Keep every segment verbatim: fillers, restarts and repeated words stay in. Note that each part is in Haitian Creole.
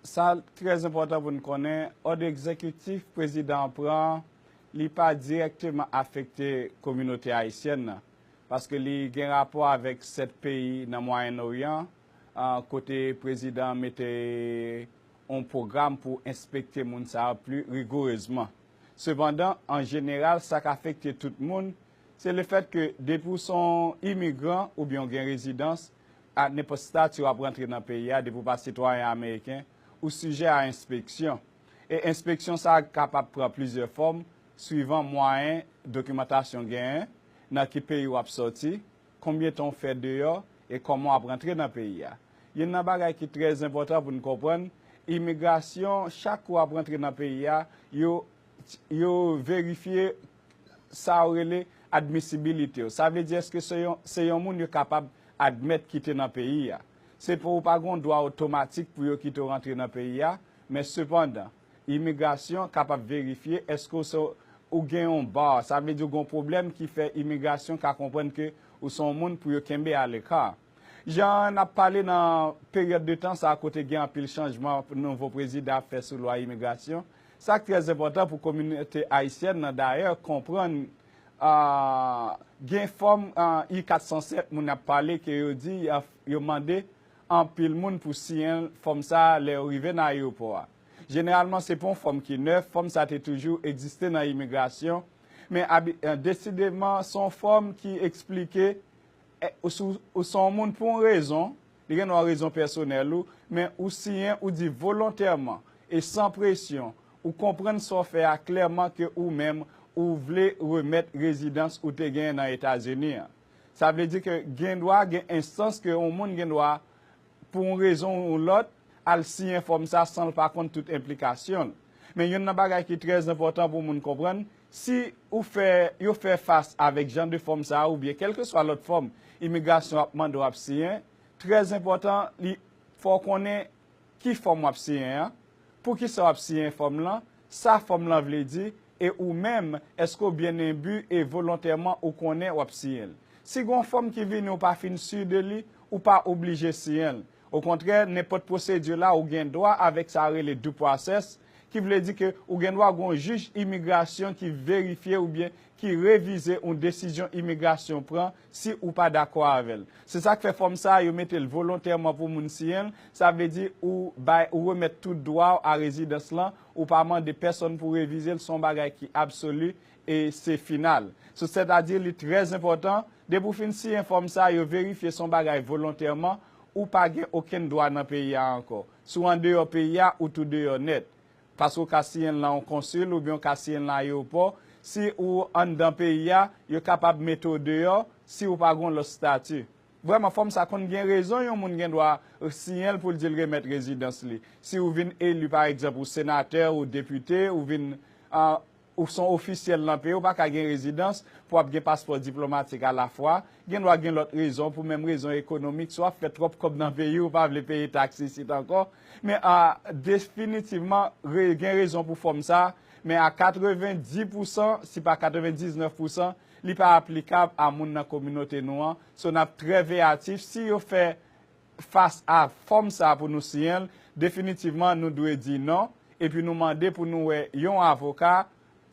Sa trè enpòtan pou n konnen, òd egzekitif prezidan an pran, li pa dirèkteman afekte kominote ayisyèn nan, paske li gen rapò avèk sèt peyi nan Mwayen Oryan, ah, kote prezidan an mete yon pwogram pou enspekte moun sa yo pli rigorezman. Sepandan, an jeneral, sa k afekte tout moun, se lefèt ke depi w se yon imigran oubyen w gen rezidans, ak nenpòt stati w ap rantre nan peyi a, depi w pa sitwayen ameriken, ou sijè a enspeksyon. E enspeksyon sa a kapab pran plizyè fòm, swivan mwayen dokimantasyon w genyen, nan ki peyi w ap sòti, konbyen tan w fè deyò, e kòman w ap rantre nan peyi a. Youn nan bagay ki trè enpòtan pou n konprann, imigrasyon, chak kou w ap rantre nan peyi a, yo, yo verifye sa yo rele admisibilite w. Sa vle di, èske se yon, se yon moun yo kapab admèt kite nan peyi a. Se pou w pa gen yon dwa otomatik pou yo kite w rantre nan peyi a, men sepandan, imigrasyon kapab verifye èske w se, ou gen yon bar, sa vle di w gen yon pwoblèm ki fè imigrasyon ka konprann ke ou se yon moun pou yo kenbe aleka. Jan n ap pale nan peryòd de tan sa a kote gen anpil chanjman nouvo prezidan ap fè sou lwa imigrasyon, sa k trè enpòtan pou kominote ayisyèn nan dayè konprann, ah, gen fòm, ah, I kat san sèt moun ap pale ke yo di, ah, yo mande anpil moun pou siyen fòm sa a lè yo rive nan ayewopò a. Jeneralman, se pa yon fòm ki nèf, fòm sa a te toujou egziste nan imigrasyon, men abi-, eh, desideman, se yon fòm ki eksplike, eh, ou, sou, ou se yon moun pou yon rezon, li gen yon rezon pèsonèl ou, men ou siyen, ou di volontèman e san presyon, ou konprann sa w fè a klèman ke ou menm, ou vle remèt rezidans ou te genyen nan Etazini an. Sa vle di ke gen dwa, gen enstans ke yon moun gen dwa, pou yon rezon ou lòt, al siyen fòm sa san l pa konn tout enplikasyon l. Men youn nan bagay ki trè enpòtan pou moun konprann, si ou fè, yo fè fas avèk jan de fòm sa a oubyen kèlkeswa lòt fòm imigrasyon ap mande w ap siyen, trè enpòtan, li, fò w konnen ki fòm w ap siyen an, poukisa w ap siyen fòm lan, sa fòm lan vle di, e ou menm, èske w byen enbi e volontèman ou konnen w ap siyen l. Si gen yon fòm ki vini ou pa fin si de li, ou pa oblije siyen l. Okontrè, nenpòt pwosedi la, ou gen dwa avèk sa rele due process, ki vle di ke ou gen dwa gen yon jij imigrasyon ki verifye oubyen ki revize yon desizyon imigrasyon pran si ou pa dakò avè l. Se sa k fè fòm sa a, yo mete l volontèman pou moun siyen l, sa vle di ou bay, ou remèt tout dwa w a rezidans lan, ou pa mande pèsonn pou revize l, se yon bagay ki absoli e se final. So, sètadi li trè enpòtan, depi w fin siyen fòm sa a, yo verifye se yon bagay volontèman, ou pa gen okenn dwa nan peyi a ankò. Si w andeyò peyi a, ou tou deyò nèt. Paske w ka siyen l nan yon konsil oubyen w ka siyen l nan ayewopò. Si ou anndan peyi a, yo kapab mete w deyò si ou pa gen yon lòt estati. Vrèman, fòm sa konn gen rezon yon moun gen dwa siyen l pou l di l remèt rezidans li. Si ou vin eli, pa egzanp, ou senatè, ou depite, ou vin, ah, ou se yon ofisyèl nan peyi, ou pa ka gen rezidans pou w ap gen paspò diplomatik alafwa. Gen dwa gen lòt rezon, pou menm rezon ekonomik, si w ap fè twòp kòb nan peyi, ou pa vle peye taks isit ankò. Men, ah, definitivman, re-, gen rezon pou fòm sa, men a katrevenndis pousan, si pa katrevendiznèf pousan, li pa aplikab a moun nan kominote nou an. So, n ap trè veyatif. Si yo fè fas a fòm sa a pou nou siyen l, definitivman, nou dwe di non, epi nou mande pou nou wè yon avoka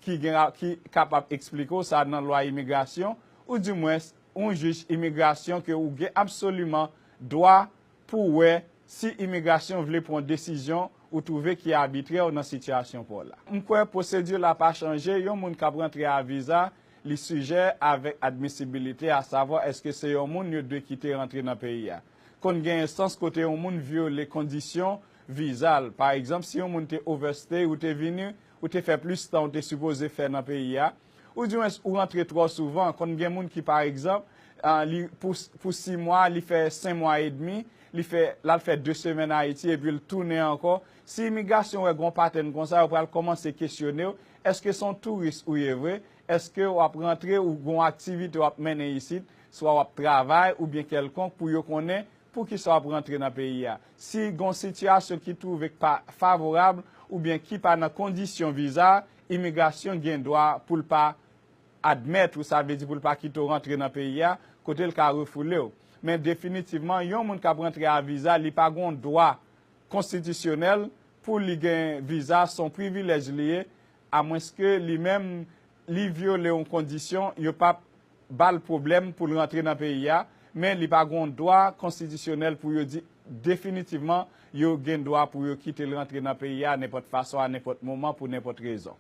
ki gen, ki kapab eksplike w sa nan lwa imigrasyon, oudimwens, yon jij imigrasyon ke ou gen absoliman dwa pou wè si imigrasyon vle pran yon desizyon ou twouve ki abitrè nan sitiyasyon pa w la. M kwè pwosedi la pa chanje, yon moun k ap rantre a viza, li sijè avèk admisibilite, asavwa èske se yon moun yo dwe kite rantre nan peyi a. Konn gen enstans kote yon moun vyole kondisyon viza l. Pa egzanp, si yon moun te overstay, ou te vini, ou te fè plis tan ou te sipoze fè nan peyi a, oudimwens ou rantre twò souvan. Konn gen moun ki, pa egzanp, ah, li, pou, pou sis mwa, li fè senk mwa edmi, li fè, l al fè de semèn Ayiti, epi l tounen ankò. Si imigrasyon wè gen yon patèn konsa, yo pral kòmanse kesyone w, èske se yon touris ou ye vre? Èske w ap rantre ou gen yon aktivite w ap mennen isit, swa w ap travay oubyen kèlkonk, pou yo konnen poukisa w ap rantre nan peyi a. Si gen yon sitiyasyon ki twouve k pa favorab oubyen ki pa nan kondisyon viza, imigrasyon gen dwa pou l pa admèt ou, sa vle di pou l pa kite w rantre nan peyi a, kote l ka refoule w. Men definitivman, yon moun k ap rantre a viza, li pa gen yon dwa konstitisyonèl Pou li gen viza, se yon privilèj li ye, amwenske li menm, li vyole yon kondisyon, yo p ap ba l pwoblèm pou l rantre nan peyi a, men li pa gen yon dwa konstitisyonèl pou yo di definitivman yo gen dwa pou yo kite l rantre nan peyi a nenpòt fason, a nenpòt moman, pou nenpòt rezon.